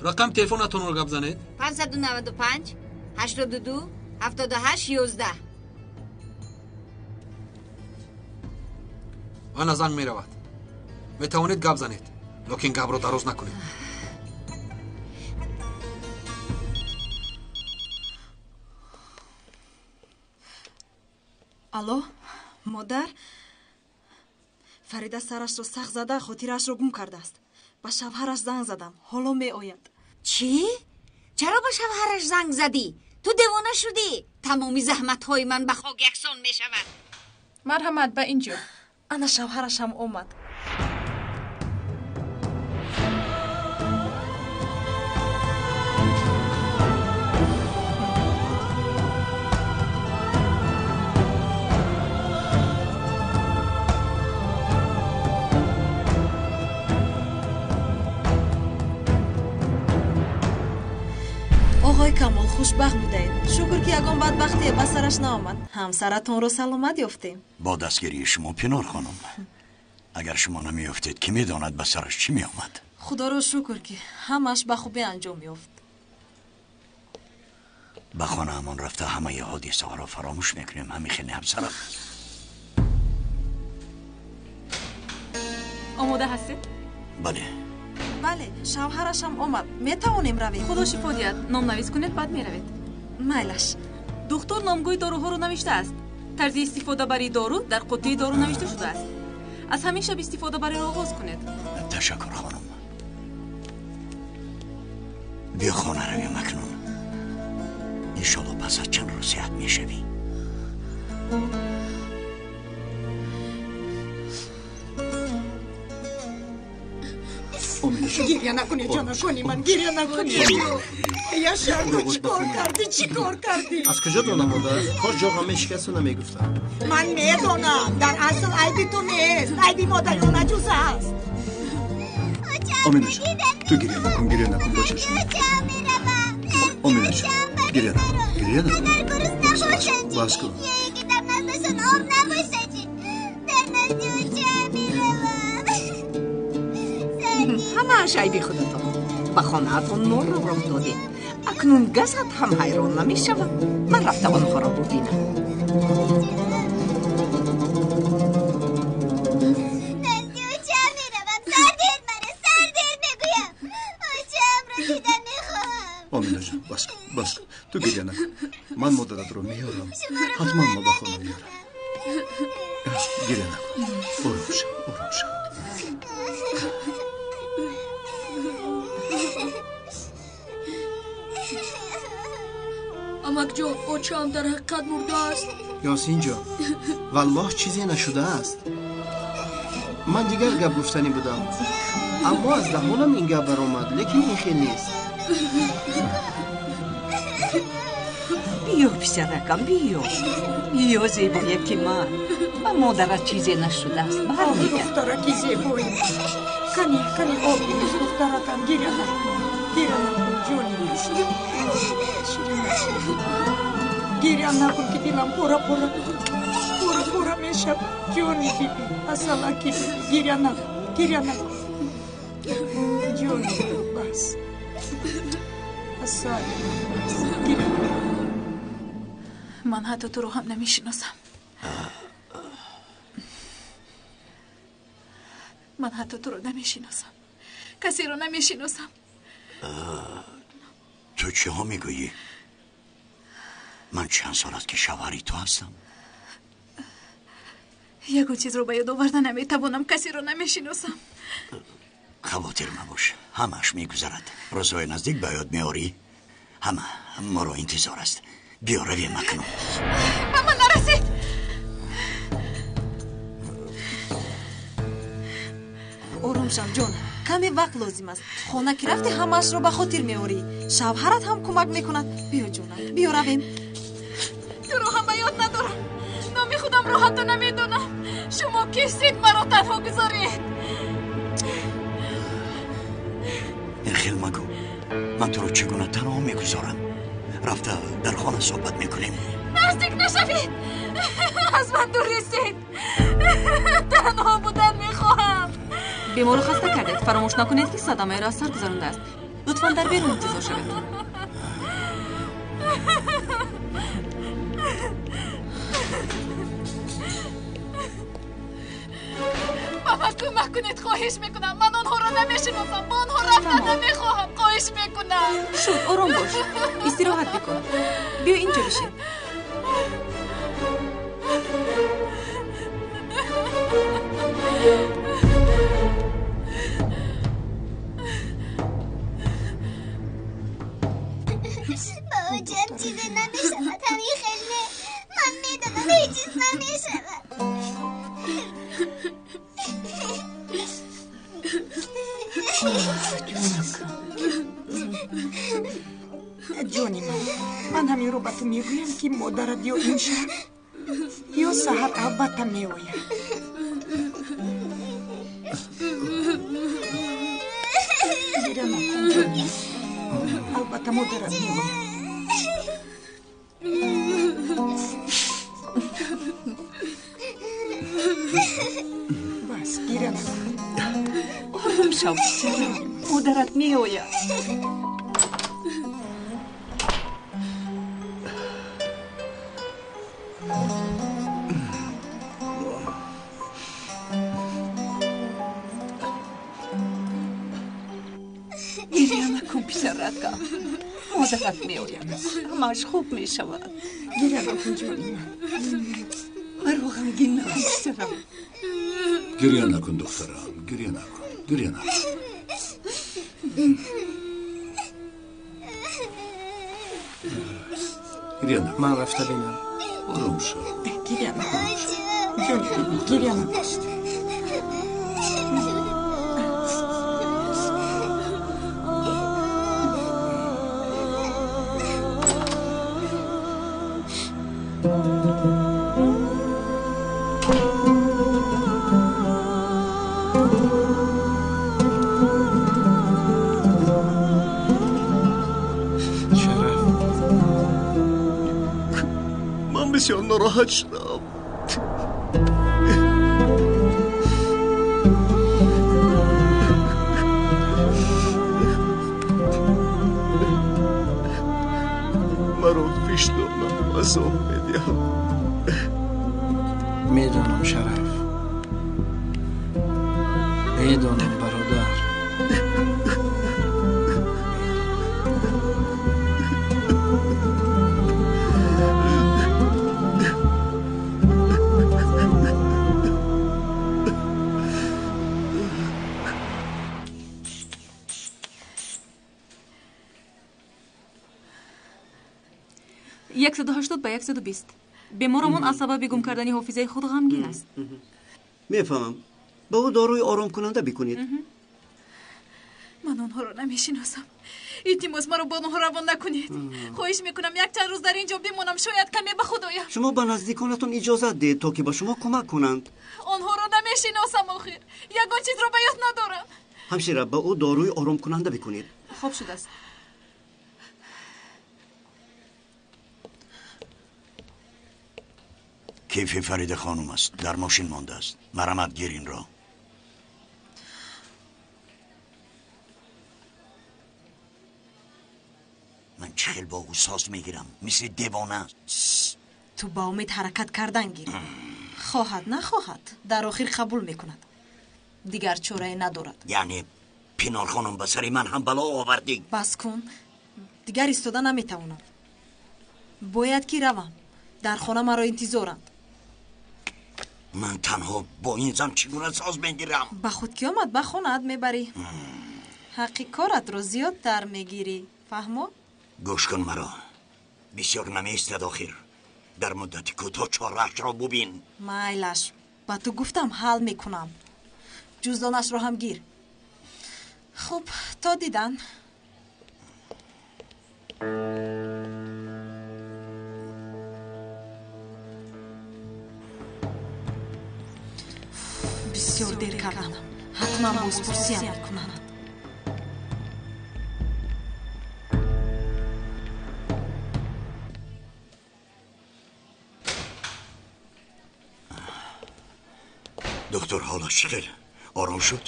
Рақами телефонатонро гап занед. 595 82 78 11. Ана занг меравад. Метавонед гап занед, лекин гапро дароз накунед. Алло, модар? Фарида сарашро сахт зада хотираашро гум кардааст. Ба шавҳараш занг задам, ҳоло меояд. Чӣ? Чаро ба шавҳараш занг задӣ? Ту девона шудӣ? Тамоми заҳматҳои ман ба хок яксон мешавад. Марҳамат, ба ин ҷо. Ана шавҳараш ҳам омад. Оғои Камол, хушбахт будаед. Шукр, ки ягон бадбахтие ба сараш наомад. Ҳамсаратонро саломат ёфтем. Бо дастгирии шумо, Пинор хонум. Агар шумо намеёфтед, ки медонад ба сараш чӣ меомад? Худоро шукр, ки ҳамааш ба хубӣ анҷом ёфт. Ба хонаамон рафта ҳамаи ҳодисаҳоро фаромӯш мекунем. Ҳамин хеле ҳамсарам. Омода ҳастед? Бале. Бале, шавҳарашам омад. Метавонем равем? Худо шифо диҳад. Номнавис кунед, баъд меравед. Майлаш. Духтур номгӯи доруҳоро навиштааст. Тарзи истифодабарии дору дар қуттии дору навишта шудааст. Аз ҳамин шаб истифодабариро оғоз кунед. Ташаккур, хонум. Биё хона равем акнун. Иншолло пас аз чанд рӯз сиҳат мешавӣ. Гиря накунӣ, ҷонакони ман, гиря накунӣ. Яшар, ту чӣ кор кардӣ? Чӣ кор кардӣ? Аз куҷо донам, модар? Кош ҷоғам мешикасту намегуфтам. Ман медонам, дар асл айби ту нест, айби модари он аҷуза аст. Оминаҷон, ту гиря накун, гиря накун, бачаҷон. Оминаҷон, гиря накун, гиря накун. Бас кун. Дар наздашон об набошад, дар назди оча меравам. Ҳамааш айби худатон. Ба хонаатон морро роҳ додед. Акнун газат ҳам ҳайрон намешавад. Ман рафта онҳоро бубинам. Назди оча меравам. Сардед мара, сардед мегӯям. Очаамро дида мехоҳам. Оминаҷон, бас кун, бас кун. Ту гиря накун. Ман модаратро меёрам. Ҳатман мо ба хона меёрам. Гиря накун. Ором шав, ором шав. Амакҷон, очаам дар ҳақиқат мурдааст. Ёсинҷон, валлоҳ чизе нашудааст. Ман дигар гап гуфтанӣ будам, аммо аз даҳонам ин гап баромад, лекин ин хел нест. Биё, писаракам, биё. Биё, зебояки ман. Ба модарат чизе нашудааст. Бармегардам. Духтараки зебои. Кани, кани, об бинӯш, духтаракам, гиря накун. Гиря накун, ҷони. Гиря накун, ки дилам пора пора пора пора мешавад. Ҷони биби, асалаки биби, гиря накун, гиря накун. Ҷони бас. Асали бас, гиря накун. Ман ҳатто туро ҳам намешиносам. Ман ҳатто туро намешиносам. Касеро намешиносам. Ту чиҳо мегӯӣ? Ман чанд сол аст, ки шавҳари ту ҳастам. Ягон чизро ба ёд оварда наметавонам. Касеро намешиносам. Хавотир мабош, ҳамааш мегузарад. Рӯзҳои наздик ба ёд меорӣ. Ҳама моро интизор аст. Биё равем акнун. Ба ман нарасед! Ором шав, ҷон. Каме вақт лозим аст. Хона ки рафтӣ, ҳамаашро ба хотир меорӣ. Шавҳарат ҳам кӯмак мекунад. Биё, ҷонам, биё равем. Туро ҳам ба ёд надорам. Номи худамро ҳатто намедонам. Шумо кистед, маро танҳо гузоред? Ин хел магӯ. Ман туро чӣ гуна танҳо мегузорам? Рафта дар хона суҳбат мекунем. Наздик нашавед! Аз ман дур истед! Танҳо будан мехоҳам. Беморро хаста кардед. Фаромӯш накунед, ки садамаеро аз сар гузарондааст. Лутфан дар берун интизор шавед. Ба ман кӯмак кунед, хоҳиш мекунам. Ман онҳоро намешиносам, бо онҳо рафтан намехоҳам, хоҳиш мекунам. Шуд, ором бош, истироҳат бикун. Биё инҷо бишин. Ба очам чизе намешавад, ҳамин хел не. Ман медонам, ҳеҷ чиз намешавад. Ҷони ман, ман ҳаминро ба ту мегӯям, ки модарат ё ин шаб ё саҳар албатта меояд. Гиря накун, ҷони ман, албатта модарат меояд. Бас, гиря накун. Ором шав, модарат меояд. Гиря накун, писаракам, модарат меояд, ҳамааш хуб мешавад. Гиря накун, ҷони ман. Маро ғамгин накун, писарам. Гиря накун, духтарам, гиря накун, гиря накун. Гиря накун. Ман рафта бинам. Ором шав. Гиря накун, ҷони ман, гиря накун. Шараф, Ман бисёр нороҳат шудам. Маро виҷдонам азоб медиҳад. Медонам, Шараф, медонам, бародар. 180 ба 120. Беморамон аз сабаби гум кардани ҳофизаи худ ғамгин аст. Мефаҳмам. Ба ӯ дорои оромкунанда бикунед. Ман онҳоро намешиносам. Илтимос, маро бо онҳо равон накунед. Хоҳиш мекунам, якчанд рӯз дар ин ҷо бимонам, шояд каме ба худ оям. Шумо ба наздиконатон иҷозат диҳед, то ки ба шумо кӯмак кунанд. Онҳоро намешиносам, охир ягон чизро ба ёд надорам. Ҳамшира, ба ӯ дорои оромкунанда бикунед. Хоб шудааст. Кифи Фарида хонум аст, дар мошин мондааст. Марамат, гир инро. Ман чӣ хел бо ӯ соз мегирам, мисли девона. Ту ба умед ҳаракат кардан гир. Хоҳад нахоҳад, дар охир қабул мекунад. Дигар чорае надорад. Яъне Пинор хонум, ба сари ман ҳам бало овардӣ. Бас кун, дигар истода наметавонам. Бояд ки равам, дар хона маро интизоранд. Ман танҳо бо ин зан чӣ гуна соз мегирам? Ба худ ки омад, ба хонаат мебарӣ. Ҳаққи коратро зиёдтар мегирӣ, фаҳмо? Гӯш кун маро, бисёр намеистад охир. Дар муддати кӯтоҳ чораашро бубин. Майлаш, ба ту гуфтам, ҳал мекунам. Ҷуздонашро ҳам гир. Хуб, то дидан. Бисёр дер кардам, ҳатман бозпурсиям мекунанд. Доктор, ҳолаш чӣ хел? Ором шуд?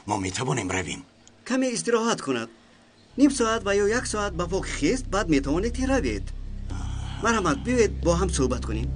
Мо метавонем равем? Каме истироҳат кунад. Ним соат ва ё як соат ба по хест, баъд метавонед равед. Марҳамат, биёед бо ҳам суҳбат кунем.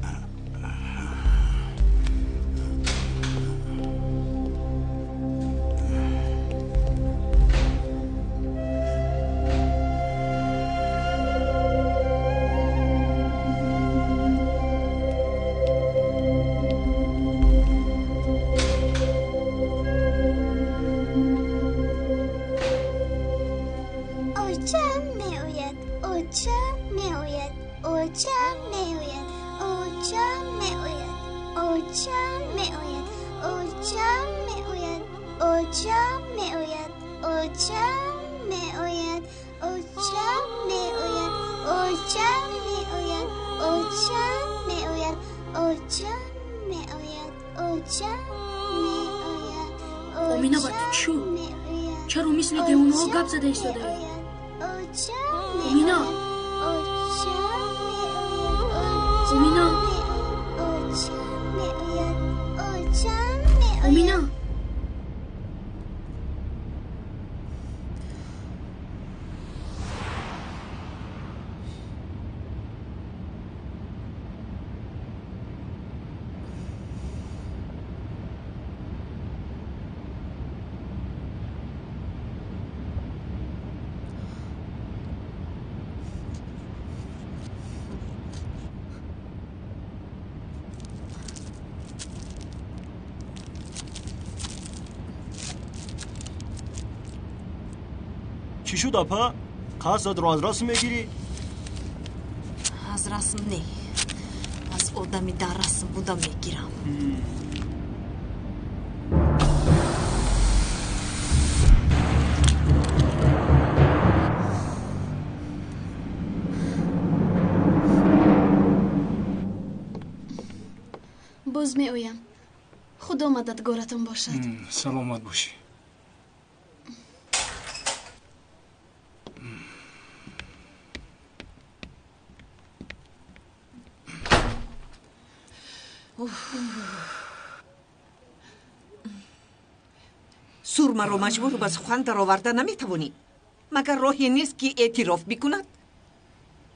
Омина, ба ту чӣ шуд? Чаро мисли девонаҳо гап зада истодаӣ? Омина, Омина, Омина. Чӣ шуд, апа? Қасдатро аз расм мегирӣ? Аз расм не, аз одами дар расм буда мегирам. Боз меоям. Худо мададгоратон бошад. Саломат бошӣ. Сурмаро маҷбуру ба сухан дароварда наметавонӣ. Магар роҳе нест, ки эътироф бикунад?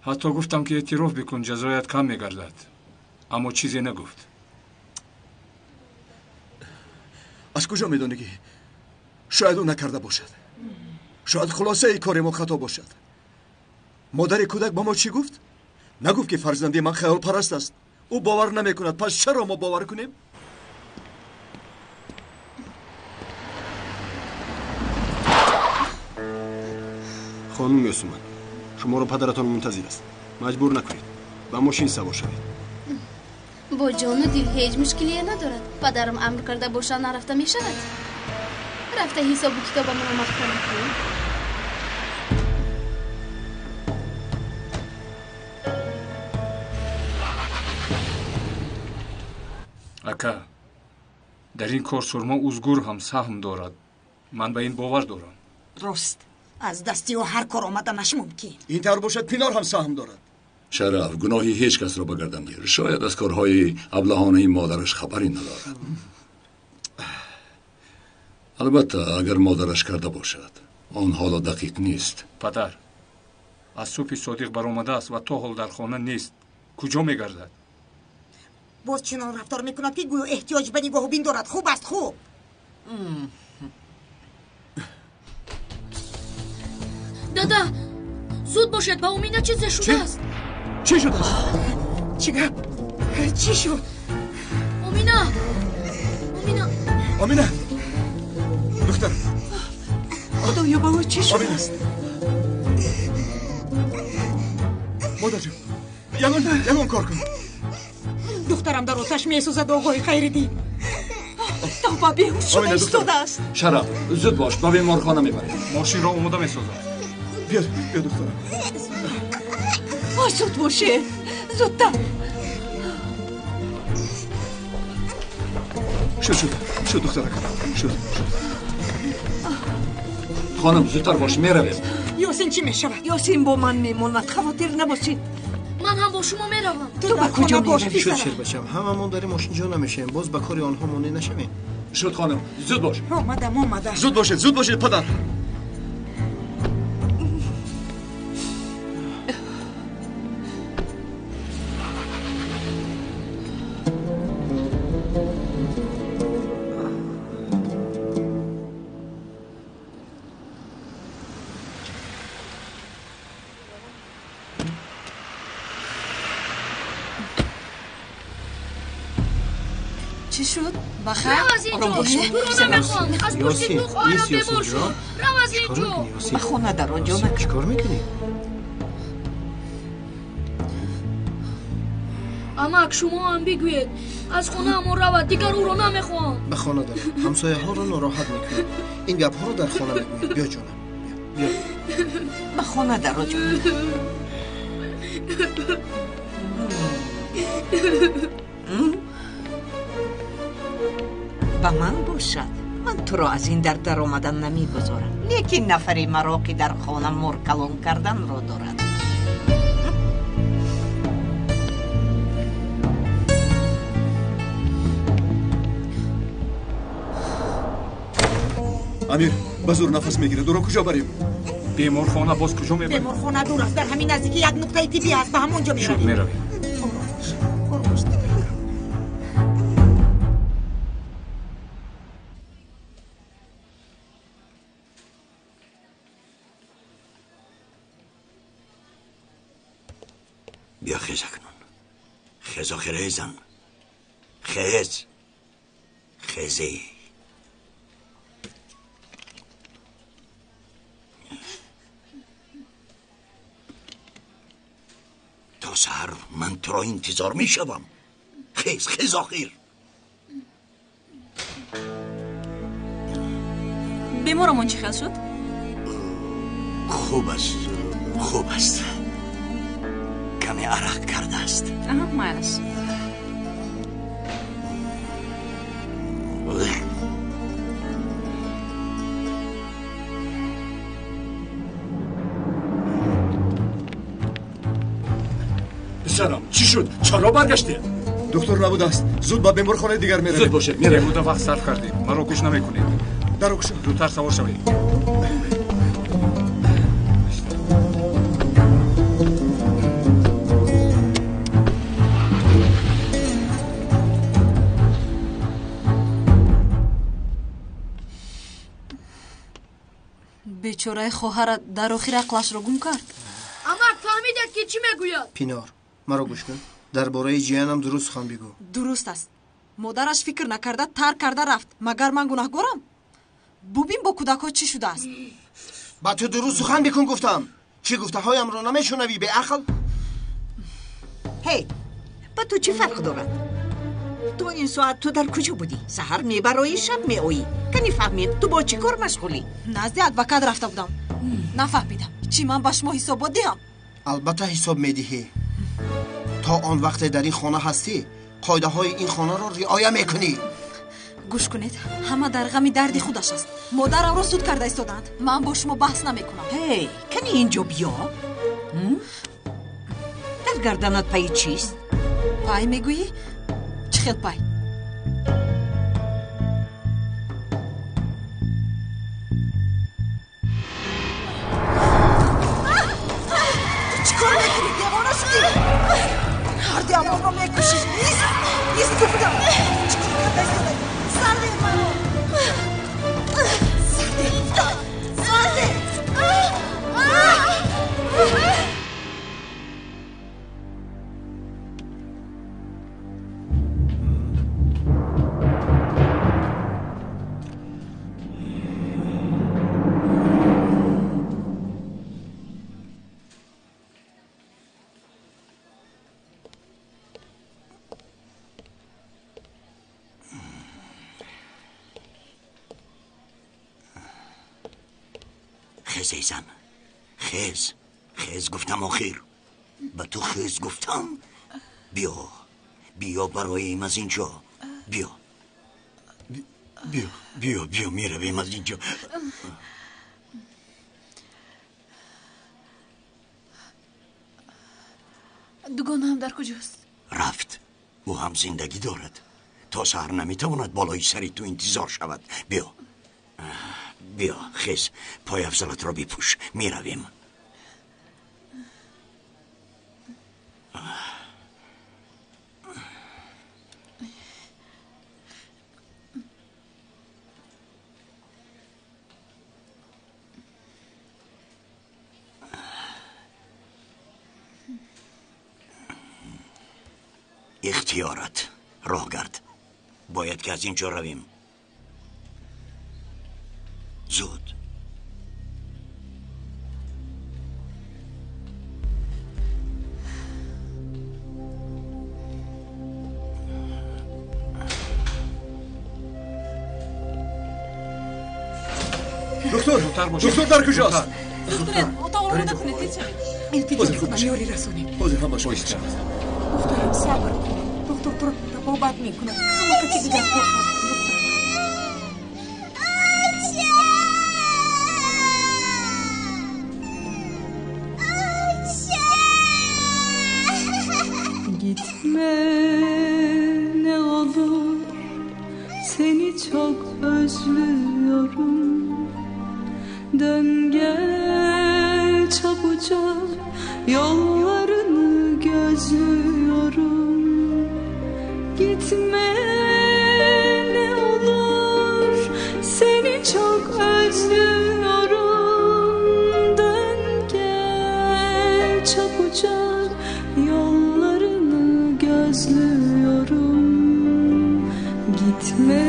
Ҳатто гуфтам, ки эътироф бикун, ҷазоят кам мегардад, аммо чизе нагуфт. Аз куҷо медонӣ, ки шояд ӯ накарда бошад? Шояд хулосаи кори мо хато бошад. Модари кӯдак ба мо чӣ гуфт? Нагуфт, ки фарзанди ман хаёлпараст аст? Ӯ бовар намекунад, пас чаро мо бовар кунем? Хонум Ёсуман, шуморо падаратон мунтазир аст. Маҷбур накунед, ба мошин савор шавед. Бо ҷону дил ҳеҷ мушкилие надорад. Падарам амр карда боша, нарафта мешавад? Рафта ҳисобу китобамро маҳкам кунем. Ака, дар ин кор Сурмо Узгур ҳам саҳм дорад. Ман ба ин бовар дорам. Рост, аз дасти ӯ ҳар кор омаданаш мумкин. Ин тавр бошад, Пинор ҳам саҳм дорад. Шараф, гуноҳи ҳеҷ касро ба гардан гир. Шояд аз корҳои аблаҳонаи модараш хабаре надорад. Албатта, агар модараш карда бошад, он ҳоло дақиқ нест. Падар, аз субҳи Содиқ баромадааст ва то ҳол дар хона нест. Куҷо мегардад? Боз чунон рафтор мекунад, ки гӯё эҳтиёҷ ба нигоҳубин дорад. Хуб аст, хуб. Дада, зуд бошед, ба Омина чизе шудааст. Чӣ шудааст? Чӣ гап? Чӣ шуд? Омина, Омина, Омина, духтар. Худоё, ба ӯ чӣ шудааст? Модарҷон, ягон кор кун. Духтарам дар оташ месӯзад, оғои Хайриддин. Тавба, беҳуш шуда истодааст. Шараф, зуд бош, ба беморхона мебарем. Мошинро омода месозам. Биё, биё, духтарам. Ой, зуд боше, зудтар. Шуд, шуд, шуд, духтаракам, шуд, шуд. Хонум, зудтар бош, меравем. Ёсин чӣ мешавад? Ёсин бо ман мемонад, хавотир набошед. Ман ҳам бо шумо меравам. Ту ба куҷо меравӣ? Шуд, шербачам, ҳамамон дар ин мошин ҷо намешавем. Боз ба кори онҳо монеъ нашавем. Шуд, хонум, зуд бош. Омадам, омадам. Зуд бошед, зуд бошед, падар. Чӣ шуд? Бахайр? Рав аз ин ҷо! Туро намехоҳам! Аз пушти ту хоҳарам бемор шуд! Рав аз ин ҷо! Ба хона даро, ҷонак. Чӣ кор мекунӣ? Амак, шумо ҳам бигӯед, аз хонаамон равад, дигар ӯро намехоҳам. Ба хона даро, ҳамсояҳоро нороҳат мекунӣ. Ин гапҳоро дар хона мегӯед. Биё ҷонам, биё. Ба хона даро, ҷонам. Ба ман бошад, ман туро аз ин дар даромадан намегузорам, лекин нафаре маро ки дар хона мор калон карданро дорад. Амир, ба зӯр нафас мегирад, ӯро куҷо барем? Беморхона боз куҷо мебарем? Беморхона дур аст, дар ҳамин наздикӣ як нуқтаи тиббӣ ҳаст, ба ҳамон ҷо меравем. Шуд, меравем. Биё, хез акнун. Хез охир, зан. Хез. Хезе. То саҳар ман туро интизор мешавам. Хез, хез охир. Беморамон чӣ хел шуд? Хуб аст, хуб аст. Каме арақ кардааст. Аҳа, майлаш. Писарам, чӣ шуд? Чаро баргаштед? Доктор набудааст. Зуд ба беморхонаи дигар меравем. Зуд бошед, меравем. Беҳуда вақт сарф кардем. Маро гӯш намекунед. Даро кушо. Зудтар савор шавед. Бечораи хоҳарат дар охир ақлашро гум кард. Амак, фаҳмидед ки чӣ мегӯяд? Пинор, маро гӯш кун. Дар бораи ҷиянам дуруст сухан бигӯ. Дуруст аст. Модараш фикр накарда тарк карда рафт. Магар ман гунаҳгорам? Бубин бо кӯдакҳо чӣ шудааст. Ба ту дуруст сухан бикун гуфтам. Чӣ гуфтаҳоямро намешунавӣ, беақл? Ҳей, ба ту чӣ фарқ дорад? То ин соат ту дар куҷо будӣ? Саҳар мебароӣ, шаб меоӣ. Кани фаҳмем, ту бо чӣ кор машғулӣ? Назди адвокат рафта будам. Нафаҳмидам. Чӣ ман ба шумо ҳисобот диҳам? Албатта ҳисоб медиҳӣ. То он вақте дар ин хона ҳастӣ, қоидаҳои ин хонаро риоя мекунӣ. Гӯш кунед, ҳама дар ғами дарди худаш аст. Модарамро суд карда истодаанд. Ман бо шумо баҳс намекунам. Ҳей, кани инҷо биё. Дар гарданат пайи чист? Пай мегӯӣ? Чӣ хел пай? Ту чӣ кор мекунӣ? Девона шудӣ? Ҳарди амонро мекушӣ. Ист, ист гуфтам. Чӣ кор карда истодаӣ? Сарде маро. Сарде гуфтам. Сарде. Хез, эй зан, хез, хез гуфтам охир. Ба ту хез гуфтам. Биё, биё бароем аз ин ҷо. Биё, биё, биё, биё, меравем аз ин ҷо. Дугонаам дар куҷост? Рафт. Ӯ ҳам зиндагӣ дорад. То саҳар наметавонад болои сари ту интизор шавад. Биё, биё, хез, пойафзалатро бипӯш, меравем. Ихтиёрат, роҳ гард. Бояд ки аз ин ҷо равем. Зуд. Доктор, доктор дар куҷост? Доктор, отоқро омода кунед, тез шавед. Илтиҷо мекунам, ёрӣ расонед. Ҳозир ҳамаш мешавад. Духтарам, сабр кун. Доктор туро табобат мекунад. Ҳама дигар тоқат кун, духтарам. Gitme ne olur, seni çok özlüyorum. Dön gel çabucak, yollarını gözlüyorum. Gitme ne olur, seni çok özlüyorum. Dön gel çabucak, yollarını gözlüyorum. Gitme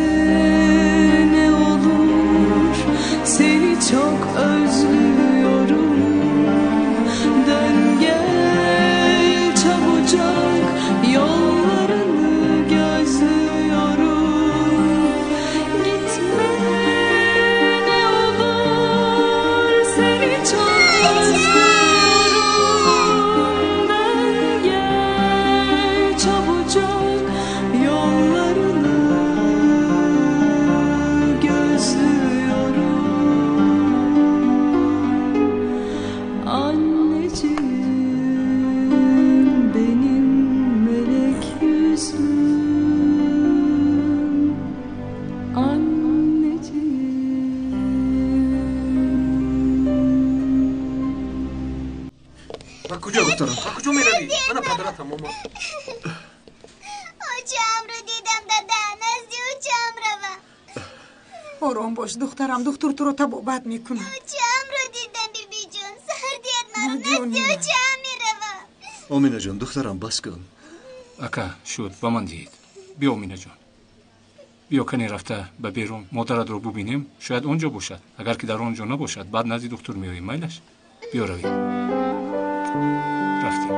ne olur, seni çok özlüyorum. Dön gel çabucak, yollarını gözlüyorum. Gitme ne olur, seni çok özlüyorum. Dön gel çabucak, yollarını gözlüyorum. Anneciğim benim melek yüzlüm, anneciğim. Ба куҷо, духтарам? Ба куҷо меравӣ? Ана падаратам омад. Очамро дидам, дада, назди очам равам. Ором бош, духтарам, духтур туро табобат мекунад. Очамро дидам, бибиҷон, сардият маро, назди очам меравам. Оминаҷон, духтарам, бас кун. Ака, шуд, ба ман диҳед. Биё, Оминаҷон. Биё, кане рафта ба берун модаратро бубинем, шояд он ҷо бошад. Агар ки дар он ҷо набошад, баъд назди духтур меоем, майлаш? Биё равем. Рафтем.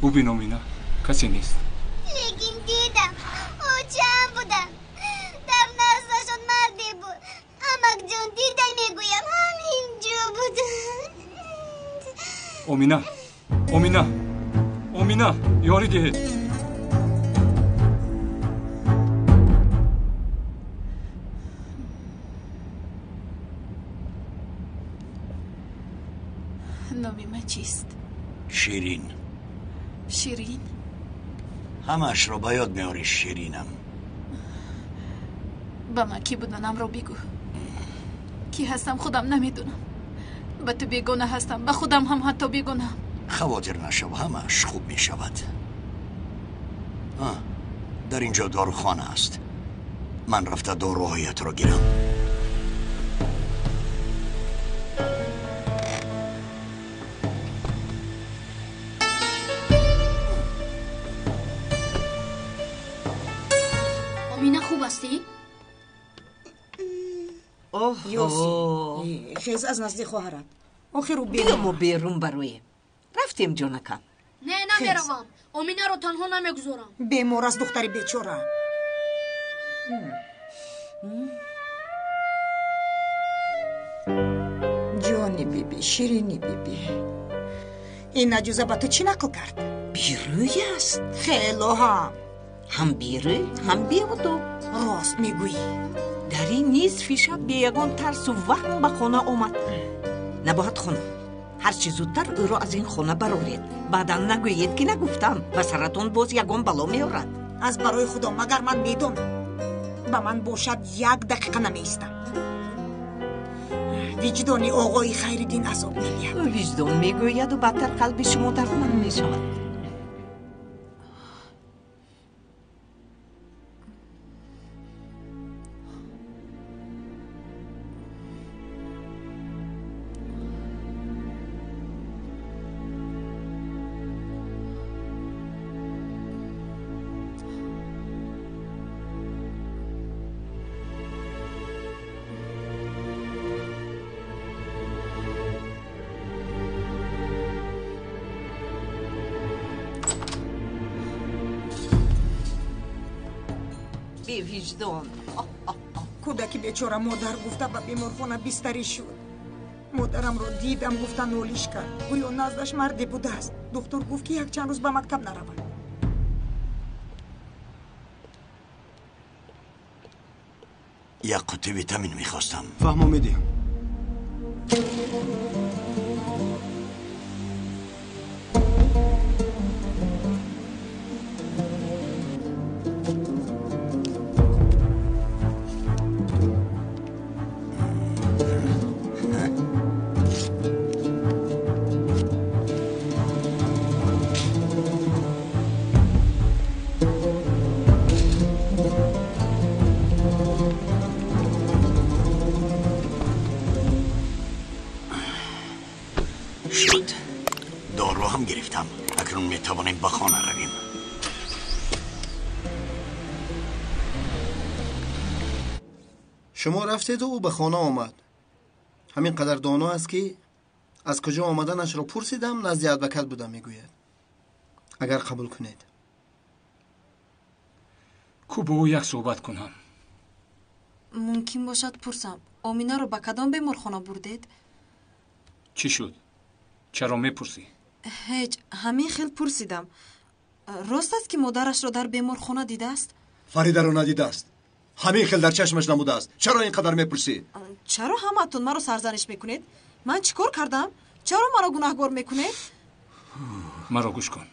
Бубин, Омина, касе нест. Лекин дидам, очам буданд. Дар наздашон марде буд. Амакҷон, дида мегӯям, ҳамин ҷо буд. Омина, Омина, Омина, ёрӣ диҳед. Номи ман чист? Ширин. Ширин? Ҳамаашро ба ёд меорӣ, Ширинам. Ба ман кӣ буданамро бигӯ. Кӣ ҳастам худам намедонам. Ба ту бегона ҳастам, ба худам ҳам ҳатто бегонаам. Хавотир нашав, ҳамааш хуб мешавад. Дар ин ҷо дорухона аст. Ман рафта доруҳоятро гирам. Омина, хуб ҳастӣ? Ёсин, хез аз назди хоҳарат. Охир ӯ биё, мо берун бароем. Рафтем, ҷонакам. Не, намеравам. Оминаро танҳо намегузорам. Бемор аст духтари бечора. Ҷони биби, ширини биби, ин аҷуза ба ту чӣ нақл кард? Берӯй аст. Хело ҳам. Ҳам берӯй, ҳам беодоб. Рост мегӯӣ. Дар ин нисфи шаб бе ягон тарсу ваҳм ба хона омад. Набоҳад хонум, ҳарчи зудтар ӯро аз ин хона бароред. Баъдан нагӯед, ки нагуфтам, ба саратон боз ягон бало меорад. Аз барои Худо, магар ман медонам? Ба ман бошад як дақиқа намеистам. Виҷдони оғои Хайриддин азоб медиҳад. Виҷдон мегӯяду бадтар қалби шумо дардманд мешавад. Бевиҷдон. Кӯдаки бечора модар гуфта ба беморхона бистарӣ шуд. Модарамро дидам, гуфта нолиш кард. Гӯё наздаш марде будааст. Духтур гуфт, ки якчанд рӯз ба мактаб наравад. Як қути витамин мехостам. Фаҳмо, медиҳам. شد. دارو هم گرفتم. اکنون میتوانیم به خانه رویم. شما رفتید و او به خانه آمد. همین قدر دانا است که از کجا آمدنش را پرسیدم، نزد ادوکت بودم میگوید. اگر قبول کنید. کو با او یک صحبت کنم. ممکن باشد پرسم آمینه رو به کدام بیمارخانه بردید؟ چی شد؟ چرا میپرسی؟ هیچ، همین خیل پرسیدم. راست است که مادرش را در بیمارخانه دیده است؟ فریده را ندیده است. همین خیل در چشمش نموده است. چرا اینقدر میپرسی؟ چرا همتون مرا سرزنش میکنید؟ من چیکار کردم؟ چرا مرا گناهگار میکنید؟ مرا گوش کن.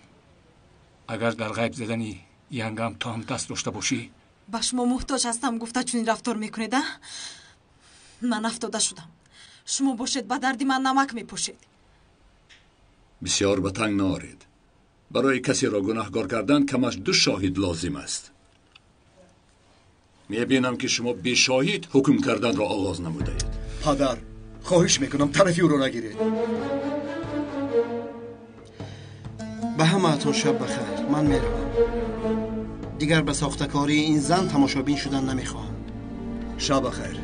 اگر در غیب زدنی ینگم تو هم دست داشته باشی، به شما محتاج هستم گفته چنین رفتار میکنید؟ من افتاده شدم. شما باشید به درد من نمک میپوشید. بسیار به تنگ نارید. برای کسی را گناهگار کردن کمش 2 شاهد لازم است. میبینم که شما بی شاهد حکم کردن را آغاز نموده اید. پدر، خواهش میکنم طرفی او را نگیرید. به همه‌تون شب بخیر. من میروم. دیگر به ساختکاری این زن تماشابین شدن نمیخواهم. شب بخیر.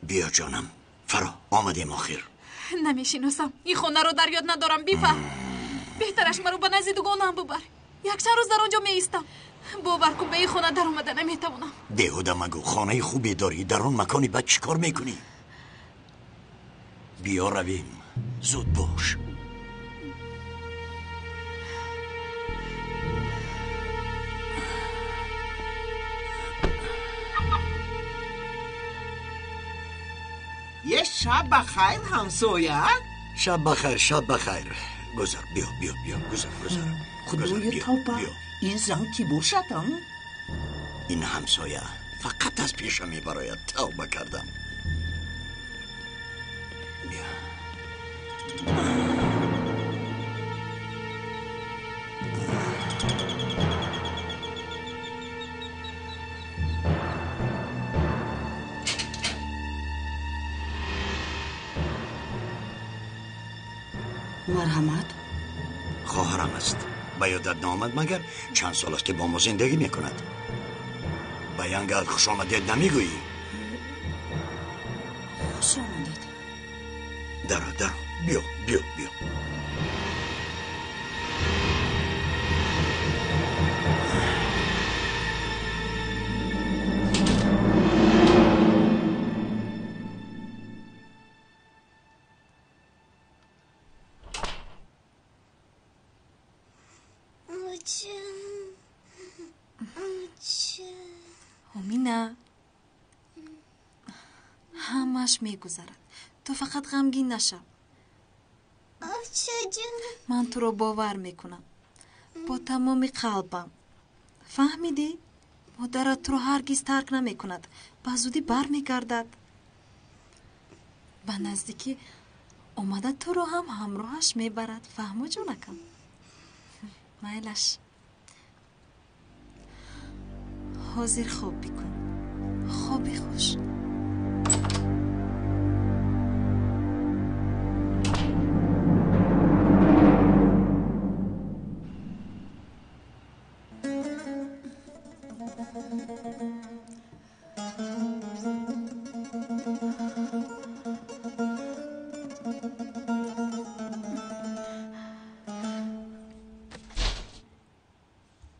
بیا جانم، فرا آمدیم آخر. نمیشیناسم، این خانه رو در یاد ندارم. بیفهم بهترش مرا به نزد دوگانه‌ام ببر. یک چند روز در آنجا می ایستم. باور کن به این خانه در آمده نمیتوانم. بیهوده مگو، خانه خوبی داری، در آن مکانی بد چیکار میکنی؟ بیا رویم، زود باش. یه شب بخیر همسایه. شب بخیر، شب بخیر. گذر، بیا بیا بیا، گذر گذر. خدای توبه، این زن کی باشد؟ این همسایه فقط از پیشم میبراید. توبه کردم. بیا. مرحمت. خواهرم است. به یادت نامد مگر چند سال است که با ما زندگی میکند. به ینگل خوش آمدید نمیگویی؟ خوش آمدید. درو درو، بیا بیا بیا. Оча, оча. Омина, ҳамааш мегузарад. Ту фақат ғамгин нашав. Очаҷон. Ман туро бовар мекунам бо тамоми қалбам. Фаҳмидӣ? Модарат туро ҳаргиз тарк намекунад. Ба зудӣ бармегардад. Ба наздикӣ омада туро ҳам ҳамроҳаш мебарад. Фаҳмо, ҷонакам? Майлаш, ҳозир хоб бикун. Хоби хуш.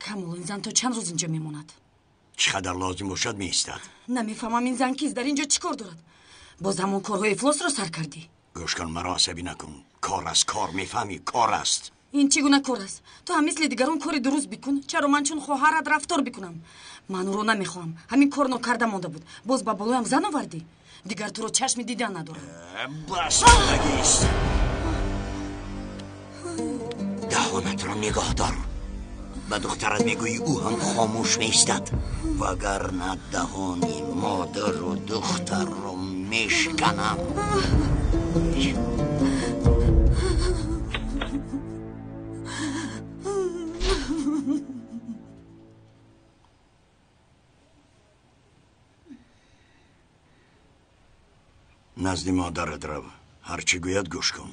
Камол, ин зан то чанд рӯз инҷо мемонад? Чӣ қадар лозим бошад, меистад. Намефаҳмам, ин зан кист, дар инҷо чӣ кор дорад? Боз ҳамон корҳои ифлосро сар кардӣ? Гӯш кун, маро асабӣ накун. Кор аст, кор, мефаҳмӣ? Кор аст. Ин чӣ гуна кор аст? Ту ҳам мисли дигарон кори дуруст бикун. Чаро ман чун хоҳарат рафтор бикунам? Ман ӯро намехоҳам. Ҳамин кор нокарда монда буд. Боз ба болоям зан овардӣ? Дигар туро чашми дидан надорам. Бас, нагист. Даҳонатро нигоҳ дор. Ба духтарат мегӯӣ, ӯ ҳам хомӯш меистад, вагарна даҳони модару духтарро мешканам. Назди модарат рав, ҳарчӣ гӯяд, гӯш кун.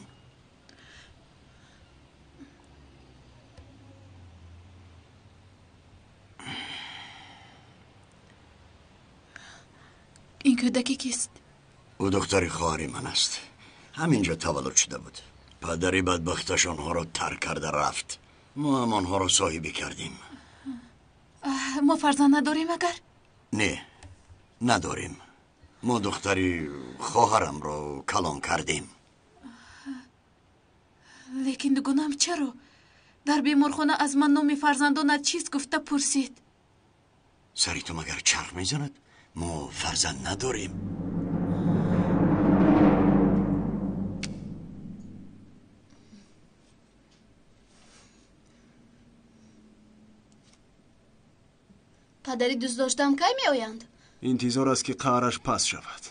Ин кӯдаки кист? Ӯ духтари хоҳари ман аст. Ҳаминҷо таваллуд шуда буд. Падари бадбахташ онҳоро тарк карда рафт. Мо ҳам онҳоро соҳибӣ кардем. Мо фарзанд надорем агар? Не, надорем. Мо духтари хоҳарамро калон кардем. Лекин дугонаам чаро дар беморхона аз ман номи фарзандонат чист гуфта пурсид? Сари ту магар чарх мезанад? Мо фарзанд надорем. Падари дӯстдоштаам кай меоянд? Интизор аст, ки қаҳраш паст шавад.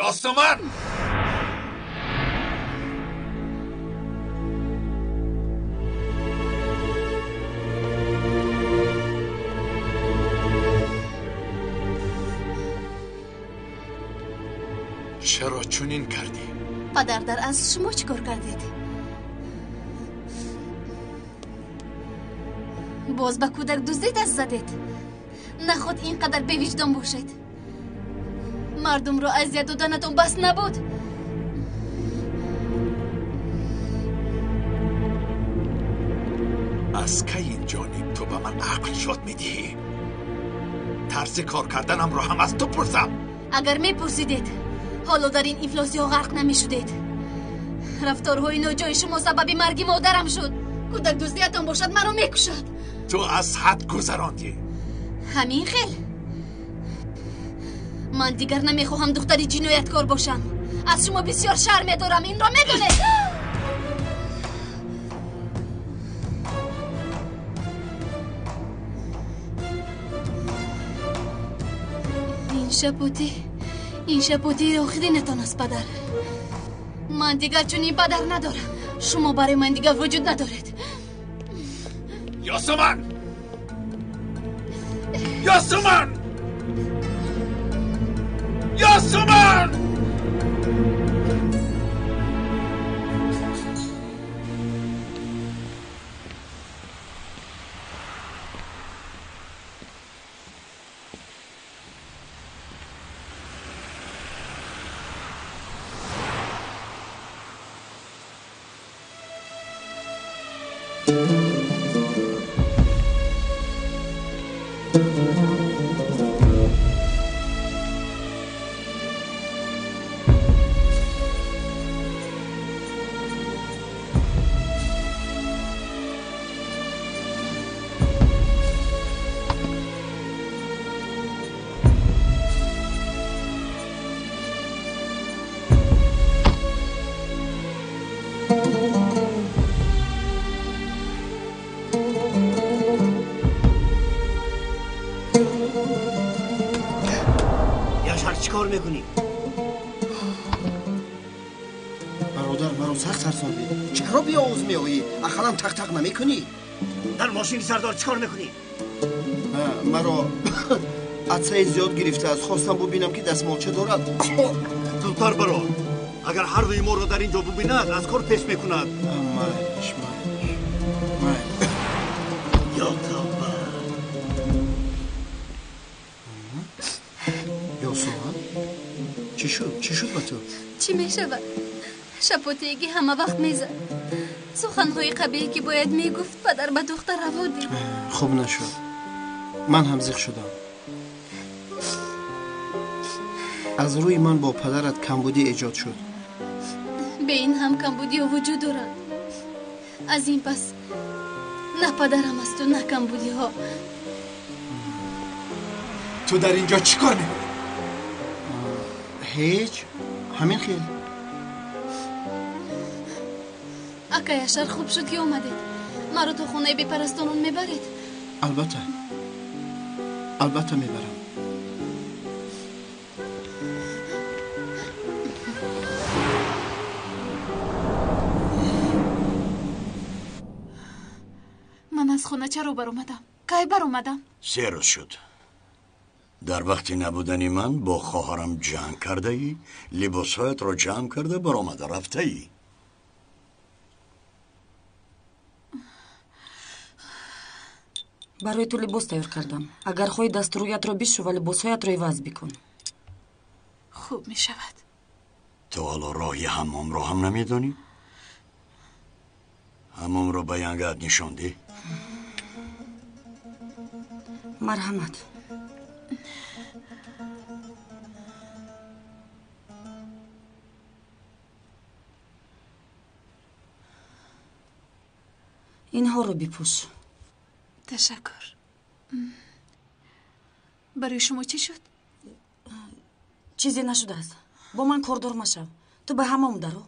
Ёсуман! Чаро чунин кардӣ? Падар, дар асл шумо чӣ кор кардед? Боз ба кӯдак дуздӣ даст задед? Наход ин қадар бевиҷдон бошед? Мардумро азият доданатон бас набуд? Аз кай ин ҷониб ту ба ман ақл ёд медиҳӣ? Тарзи кор карданамро ҳам аз ту пурсам? Агар мепурсидед, ҳоло дар ин ифлосиҳо ғарқ намешудед. Рафторҳои ноҷои шумо сабаби марги модарам шуд. Кӯдак дуздиятон бошад, маро мекушад. Ту аз ҳад гузарондӣ. Ҳамин хел? Ман дигар намехоҳам духтари ҷинояткор бошам. Аз шумо бисёр шарм медорам, инро медонед. Ин шапотии охиринатон аст, падар. Ман дигар чунин падар надорам. Шумо барои ман дигар вуҷуд надоред. Ёсуман! Ёсуман! Ёсуман! чӣ кор мекунӣ? Бародар, маро сахт тарсондӣ. Чаро беовоз меоӣ? Ақаллан тақ-тақ намекунӣ? Дар мошини сардор чӣ кор мекунӣ? Маро атсаи зиёд гирифтааст. Хостам бубинам, ки дастмолча дорад. Зудтар барор. Агар ҳар дуи моро дар ин ҷо бубинад, аз кор пеш мекунад. Майлиш, майлиш, майлиш. Ё тавба! Ёсуман, чӣ шуд? Чӣ шуд ба ту? Чӣ мешавад? Шапотегӣ ҳама вақт мезад. Суханҳои қабеҳе ки бояд мегуфт, падар ба духтар раво дид. Хуб нашуд. Ман ҳам зиқ шудам. Аз рӯи ман бо падарат камбудӣ эҷод шуд. Бе ин ҳам камбудиҳо вуҷуд доранд. Аз ин пас на падарам асту, на камбудиҳо. Ту дар ин ҷо чӣ кор мекунӣ? Ҳеҷ, ҳамин хел. Акай Ашар, хуб шуд ки омадед. Маро то хонаи бепарастонон мебаред? Албатта, албатта мебарам. Ман аз хона чаро баромадам? Кай баромадам? 3 рӯз шуд. Дар вақти набудани ман бо хоҳарам ҷанг кардаӣ, либосҳоятро ҷамъ карда баромада рафтаӣ. Барои ту либос тайёр кардам. Агар хоҳӣ, дасту рӯятро бишу ва либосҳоятро иваз бикун. Хуб мешавад. Ту ҳоло роҳи ҳаммомро ҳам намедонӣ? Ҳаммомро ба янгаат нишон деҳ. Марҳамат. Инҳоро бипӯш. Ташаккур. Барои шумо чӣ шуд? Чизе нашудааст. Бо ман кордор машав. Ту ба ҳаммом даро.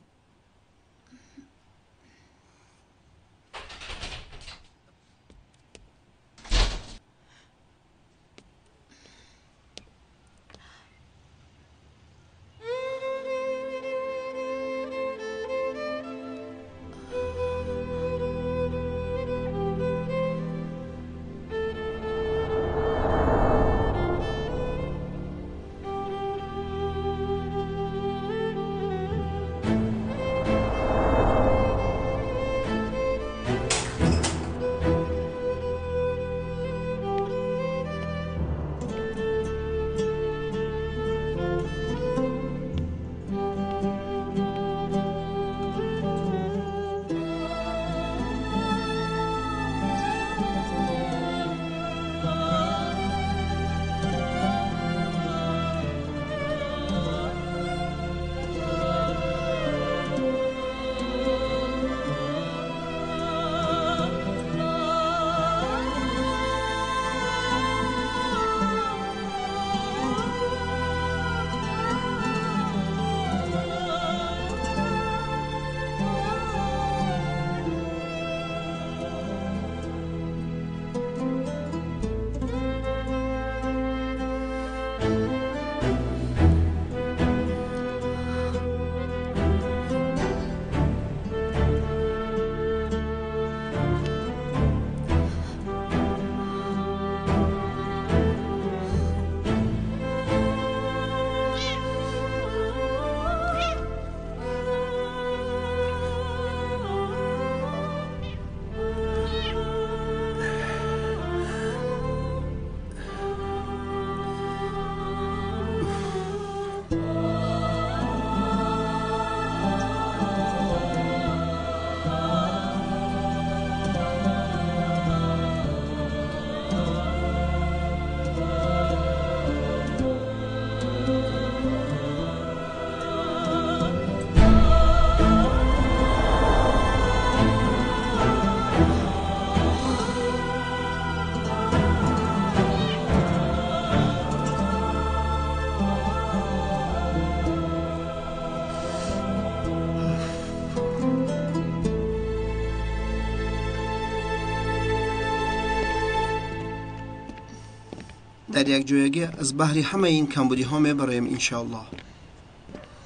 Дар якҷоягӣ аз баҳри ҳамаи ин камбудиҳо мебароем, иншоаллоҳ.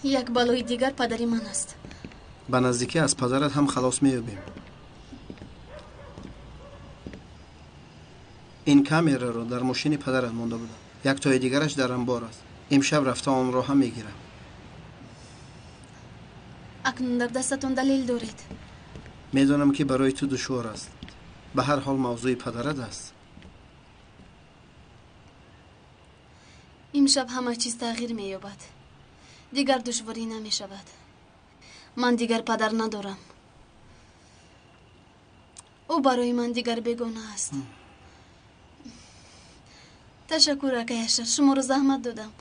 Як балои дигар падари ман аст. Ба наздикӣ аз падарат ҳам халос меёбем. Ин камераро дар мошини падарат монда будам. Яктои дигараш дар анбор аст. Имшаб рафта онро ҳам мегирам. Акнун дар дастатон далел доред. Медонам, ки барои ту душвор аст. Ба ҳар ҳол мавзӯи падарат аст. Имшаб ҳама чиз тағйир меёбад. Дигар душворӣ намешавад. Ман дигар падар надорам. Ӯ барои ман дигар бегона аст. Ташаккур, акай Ашар, шуморо заҳмат додам.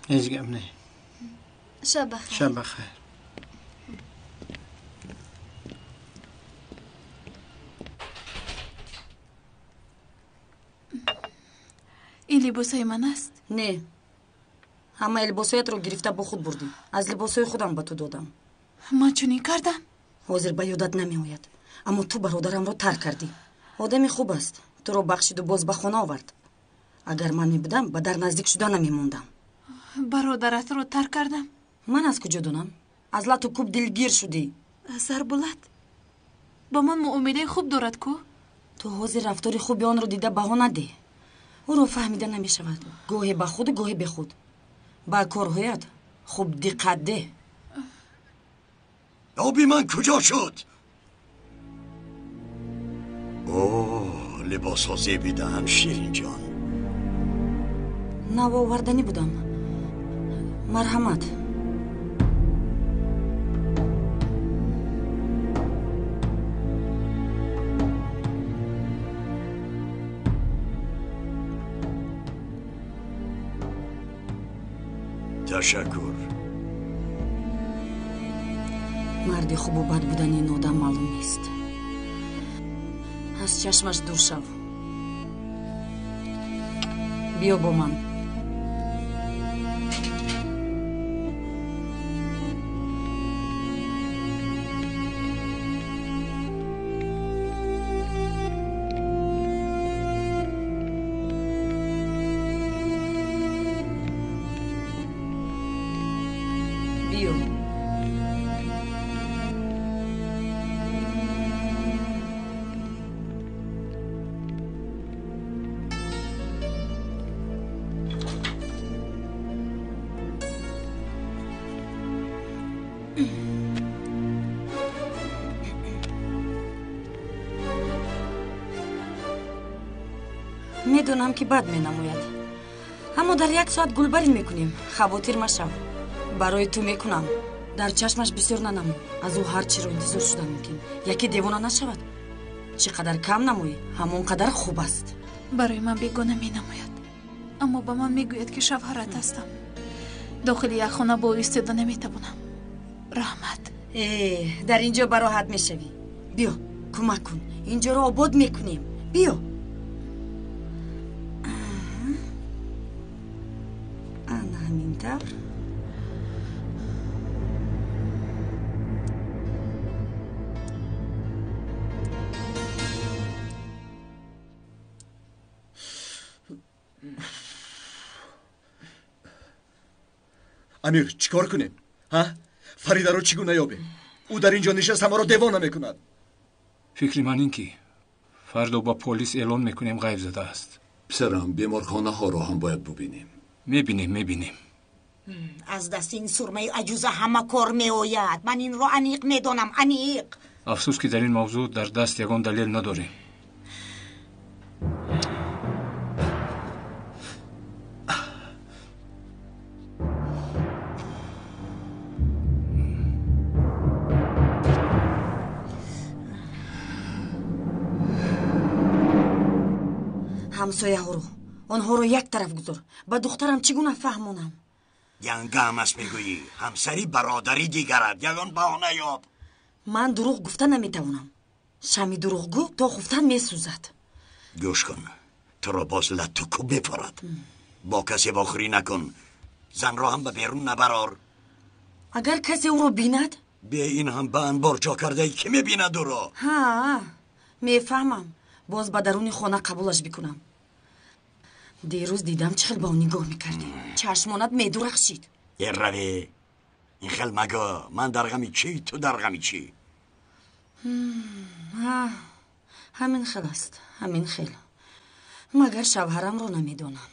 Ҳеҷ гап не. Шаб бахайр. Шаб бахайр. Ин либосҳои ман аст? Не, ҳамаи либосҳоятро гирифта бо худ бурдӣ. Аз либосҳои худам ба ту додам. Ман чунин кардам? Ҳозир ба ёдат намеояд, аммо ту бародарамро тарк кардӣ. Одами хуб аст, туро бахшиду боз ба хона овард. Агар ман мебудам, ба дар наздик шуда намемондам. Бародаратро тарк кардам? Ман аз куҷо донам? Аз лату кӯб дилгир шудӣ. Зарбулат ба ман муомилаи хуб дорад ку? Ту ҳозир рафтори хуби онро дида баҳо надеҳ. Ӯро фаҳмида намешавад. Гоҳе ба худу гоҳе бехуд. Ба корҳоят хуб диққат деҳ. Оби ман куҷо шуд? О, либосҳо зебидаанд, Ширинҷон. Навоварданӣ будам. Марҳамат. Ташаккур. Марди хубу бад будани ин одам маълум нест. Аз чашмаш дур шав. Биё бо ман. Биё. Медонам, ки бад менамояд, аммо дар як соат гулбарин мекунем. Хавотир машав, барои ту мекунам. Дар чашмаш бисёр нанамо, аз ӯ ҳар чиро интизор шуда мумкин. Яке девона нашавад. Чӣ қадар кам намоӣ, ҳамон қадар хуб аст. Барои ман бегона менамояд, аммо ба ман мегӯяд, ки шавҳарат ҳастам. Дохили як хона бо ӯ истода наметавонам. Раҳмат. Э, дар ин ҷо бароҳат мешавӣ. Биё, кӯмак кун, ин ҷоро обод мекунем. Биё. Ана ҳамин тавр. Амир, чӣ кор кунем? Ҳа, Фаридаро чӣ гуна ёбем? Ӯ дар ин ҷо нишаста маро девона мекунад. Фикри ман ин ки фардо ба полис эълон мекунем, ғайб задааст. Писарам, беморхонаҳоро ҳам бояд бубинем. Мебинем, мебинем. Аз дасти ин сурмаи аҷуза ҳама кор меояд. Ман инро аниқ медонам, аниқ. Афсӯс, ки дар ин мавзӯъ дар даст ягон далел надорем. Ҳамсояҳоро, онҳоро як тараф гузор. Ба духтарам чӣ гуна фаҳмонам? Янгамас мегӯӣ, ҳамсари бародари дигарат, ягон баҳона ёб. Ман дурӯғ гуфта наметавонам. Шами дурӯғгӯ то хуфтан месӯзад. Гӯш кун, туро боз латту кӯб мепорад. Бо касе вохӯрӣ накун, занро ҳам ба берун набарор. Агар касе ӯро бинад? Бе ин ҳам ба анбор ҷо кардаи, ки мебинад ӯро? Ҳа, мефаҳмам. Боз ба даруни хона қабулаш бикунам. Дирӯз дидам чӣ хел ба ӯ нигоҳ мекардӣ. Чашмонат медурахшид. Э раве, ин хел магӯ. Ман дар ғами чӣ, ту дар ғами чӣ? Ҳамин хел аст, ҳамин хел. Магар шавҳарамро намедонам.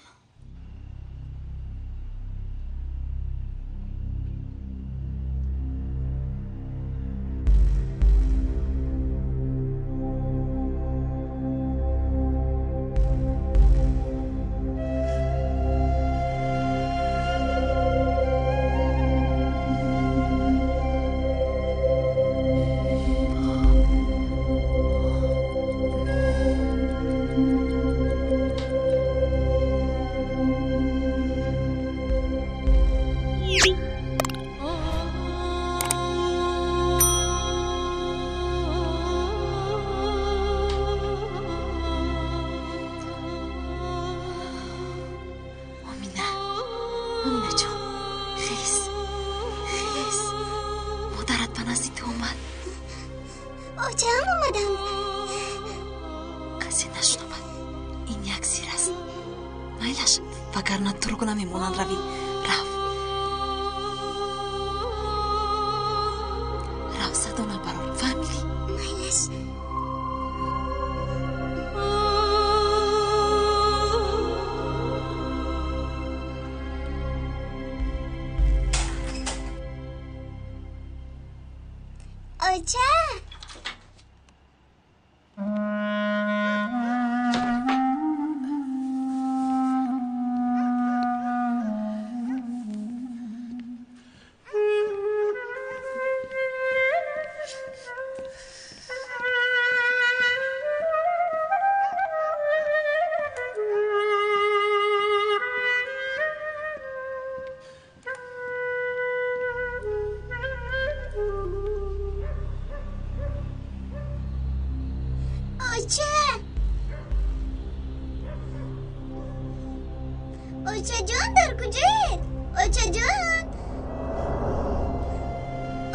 Очаҷон дар куҷоед? Очаҷон,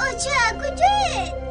оча куҷоед?